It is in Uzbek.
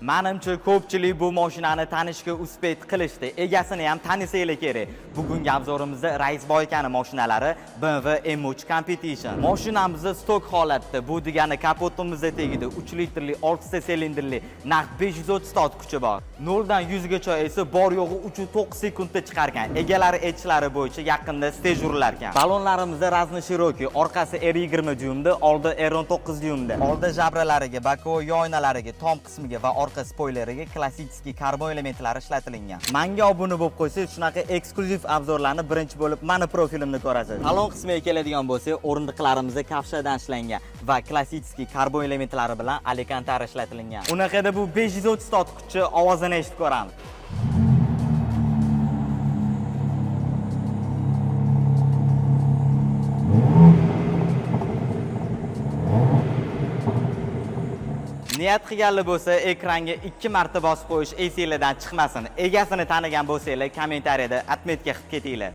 Manimcha, ko'pchilik bu mashinani tanishga успеть qilishdi. Egasini ham tanisanglar kerak. Bugungi обзор imizda Raisboy akani mashinalari BMW M3 Competition. Mashinamiz stok holatda. Bu degani kapotimizda tagida 3 litrli 6 ta silindrli naqd 530 ta ot kuchi bor. 0 dan 100 gacha esa bor yo'g'i 3.9 sekundda chiqarkan. Egalari aytishlari bo'yicha yaqinda стейдж urilar ekan. Balonlarimizda разноширокий, orqasi R20 dyumda, oldi R19 dyumda. Oldi jabralariga, боковой oynalariga, tom qismiga va orqa spoyleriga klassik karbon elementlari ishlatilingan. Manga obuna bo'lib qo'ysangiz, shunaqa eksklyuziv обзор larni birinchi bo'lib mani profilimda ko'rasiz. Salon qismiga keladigan bo'lsak, o'rindiqlarimizda kavshadan ishlangan va klassik karbon elementlari bilan alkantara ishlatilingan. Unaqada bu 530 ta ot kuchi ovozini eshitib ko'ramiz. Niyat qilganlar bo'lsa, ekranga 2 marta bosib qo'yish esinglardan chiqmasin. Egasini tanigan bo'lsanglar, kommentariyada отметка qilib ketinglar.